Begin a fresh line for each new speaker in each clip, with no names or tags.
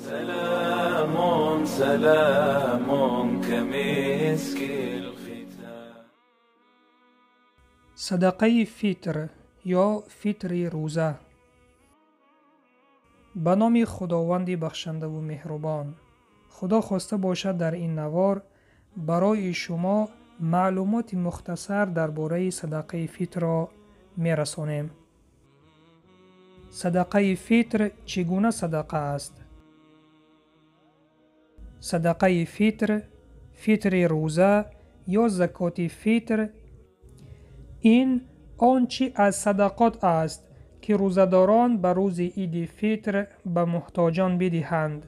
سلام سلام كمسك الختام.
Садақаи фитр ё фитри рӯза. Ба номи Худованди бахшандаву меҳрубон. Худо хоста бошад, дар ин навор барои шумо маълумоти мухтасар дар бораи садақаи фитрро мерасонем. Садақаи фитр чӣ гуна садақа аст? Садақаи фитр, фитри рӯза ё закоти фитр ин он чӣ аз садақот аст, ки рӯзадорон ба рӯзи иди фитр ба муҳтоҷон бидиҳанд.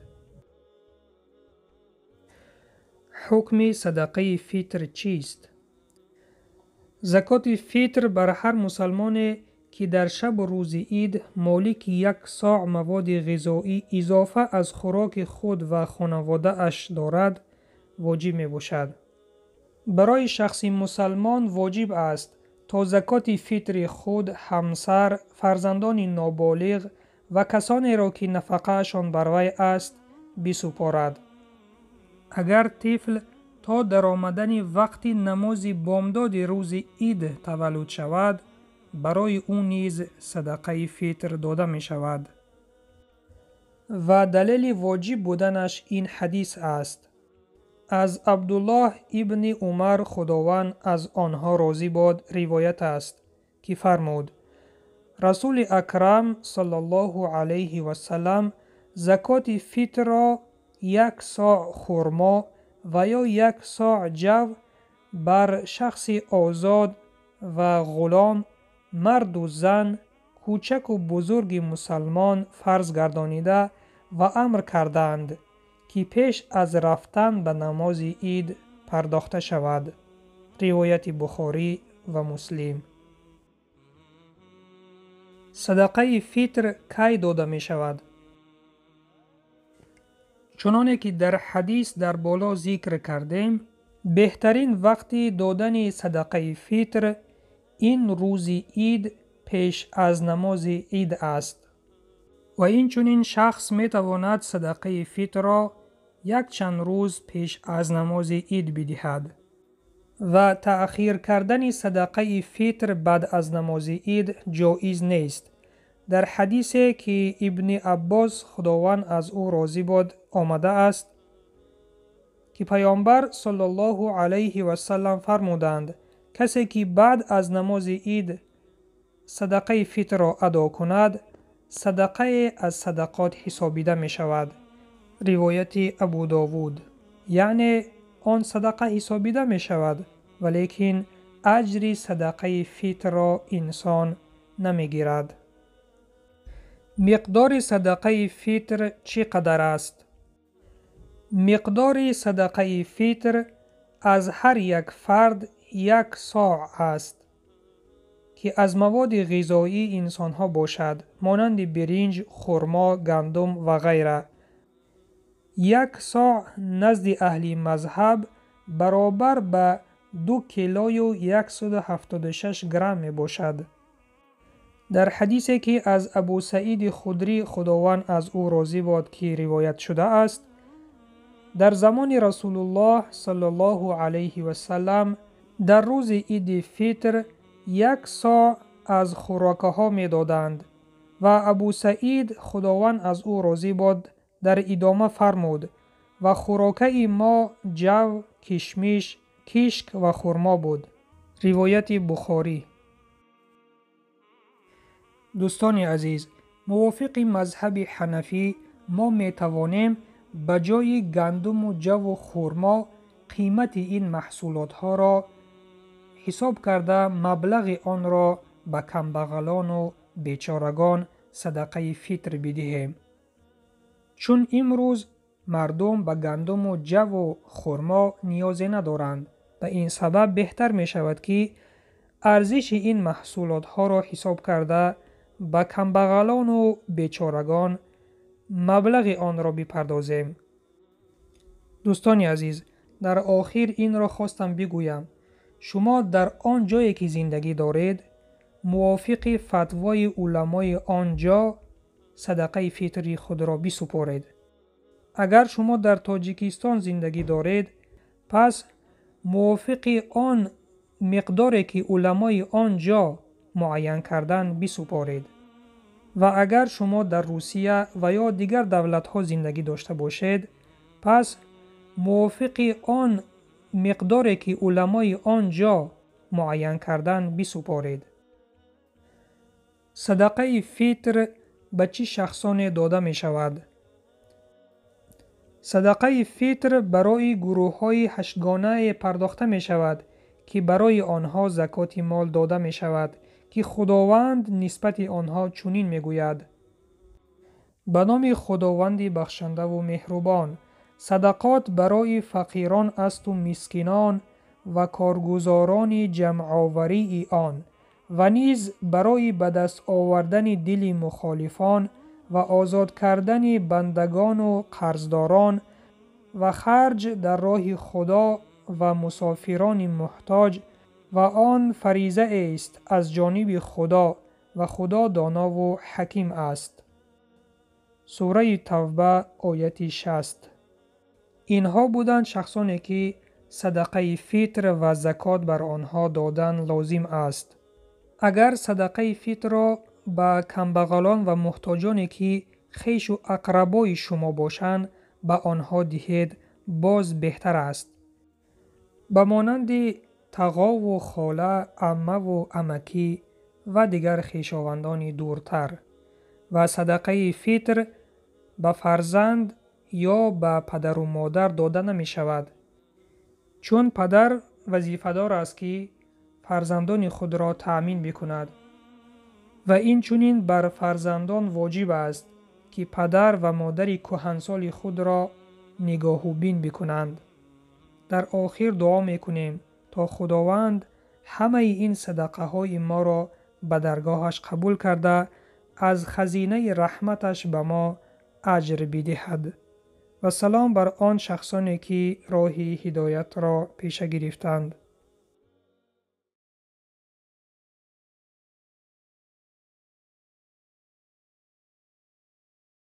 Ҳукми садақаи фитр чист? Закоти фитр бар ҳар мусалмоне, ки дар шабу рӯзи ид молики як соъ маводи ғизоӣ изофа аз хӯроки худ ва хонаводааш дорад, воҷиб мебошад. Барои шахси мусалмон воҷиб аст, то закоти фитри худ, ҳамсар, фарзандони ноболиғ ва касонеро, ки нафақаашон бар вай аст, бисупорад. Агар тифл то даромадани вақти намози бомдоди рӯзи ид таваллуд шавад, барои ӯ низ садақаи фитр дода мешавад. Ва далели воҷиб буданаш ин ҳадис аст. Аз Абдуллоҳ ибни Умар, Худованд аз онҳо розӣ бод, ривоят аст, ки фармуд: Расули Акрам саллаллоҳу алайҳи васалам закоти фитрро як соъ хурмо ва ё як соъ ҷав бар шахси озод ва ғулом, марду зан, кӯчаку бузурги мусалмон фарз гардонида ва амр кардаанд, ки пеш аз рафтан ба намози ид пардохта шавад. Ривояти Бухорӣ ва Муслим. Садақаи фитр кай дода мешавад? Чуноне ки дар ҳадис дар боло зикр кардем, беҳтарин вақти додани садақаи фитр ин рӯзи ид пеш аз намози ид аст. Ва инчунин шахс метавонад садақаи фитрро якчанд рӯз пеш аз намози ид бидиҳад. Ва таъхир кардани садақаи фитр баъд аз намози ид ҷоиз нест. Дар ҳадисе, ки Ибни Аббос, Худованд аз ӯ розӣ бод, омадааст, ки Паёмбар саллаллоҳу алайҳи васаллам фармуданд: касе ки баъд аз намози ид садақаи фитрро адо кунад, садақае аз садақот ҳисобида мешавад. Ривояти Абу Довуд. Яъне он садақа ҳисобида мешавад, валекин аҷри садақаи фитрро инсон намегирад. Миқдори садақаи фитр чӣ қадар аст? Миқдори садақаи фитр аз ҳар як фард як соъ аст, ки аз маводи ғизоии инсонҳо бошад, монанди биринҷ, хурмо, гандум ва ғайра. Як соъ назди аҳли мазҳаб баробар ба ду килою яксаду ҳафтоду шаш грамм мебошад. Дар ҳадисе, ки аз Абу Саиди Худрӣ, Худованд аз ӯ розӣ бод, ки ривоят шудааст, дар замони Расулуллоҳ саллаллоҳу алайҳи васаллам дар рӯзи иди фитр як соъ аз хӯрокаҳо медоданд ва Абу Саид, Худованд аз ӯ розӣ бод, дар идома фармуд: ва хӯрокаи мо ҷав, кишмиш, кишк ва хурмо буд. Ривояти Бухорӣ. Дӯстони азиз, мувофиқи мазҳаби ҳанафӣ мо метавонем ба ҷои гандуму ҷаву хурмо қимати ин маҳсулотҳоро ҳисоб карда, маблағи онро ба камбағалону бечорагон садақаи фитр бидиҳем. Чун имрӯз мардум ба гандуму ҷаву хурмо ниёзе надоранд, ба ин сабаб беҳтар мешавад, ки арзиши ин маҳсулотҳоро ҳисоб карда, ба камбағалону бечорагон маблағи онро бипардозем. Дӯстони азиз, дар охир инро хостам бигӯям: шумо дар он ҷое ки зиндагӣ доред, мувофиқи фатвои уламои он ҷо садақаи фитри худро бисупоред. Агар шумо дар Тоҷикистон зиндагӣ доред, пас мувофиқи он миқдоре ки уламои он ҷо муайян кардан бисупоред. Ва агар шумо дар Русия ва ё дигар давлатҳо зиндагӣ дошта бошед, пас мувофиқи он миқдоре ки уламои он ҷо муайян кардан бисупоред. Садақаи фитр ба чӣ шахсоне дода мешавад? Садақаи фитр барои гурӯҳҳои ҳаштгонае пардохта мешавад, ки барои онҳо закоти мол дода мешавад, ки Худованд нисбати онҳо чунин мегӯяд: ба номи Худованди бахшандаву меҳрубон, садақот барои фақирон асту мискинон ва коргузорони ҷамъоварии он, ва низ барои ба даст овардани дили мухолифон ва озод кардани бандагону қарздорон ва харҷ дар роҳи Худо ва мусофирони муҳтоҷ, ва он фаризаест аз ҷониби Худо, ва Худо донову ҳаким аст. Сураи Тавба, ояти 60. Инҳо буданд шахсоне ки садақаи фитр ва закот бар онҳо додан лозим аст. Агар садақаи фитрро ба камбағалон ва муҳтоҷоне ки хешу ақрабои шумо бошанд ба онҳо диҳед, боз беҳтар аст. Ба монанди тағову хола, аммаву амакӣ ва дигар хешовандони дуртар. Ва садақаи фитр ба фарзанд ё ба падару модар дода намешавад, чун падар вазифадор аст ки фарзандони худро таъмин бикунад. Ва инчунин бар фарзандон воҷиб аст ки падар ва модари кӯҳансоли худро нигоҳубин бикунанд. Дар охир дуо мекунем то Худованд ҳамаи ин садақаҳои моро ба даргоҳаш қабул карда, аз хазинаи раҳматаш ба мо аҷр бидиҳад. Ва салом бар он шахсоне ки роҳи ҳидоятро пеша гирифтанд.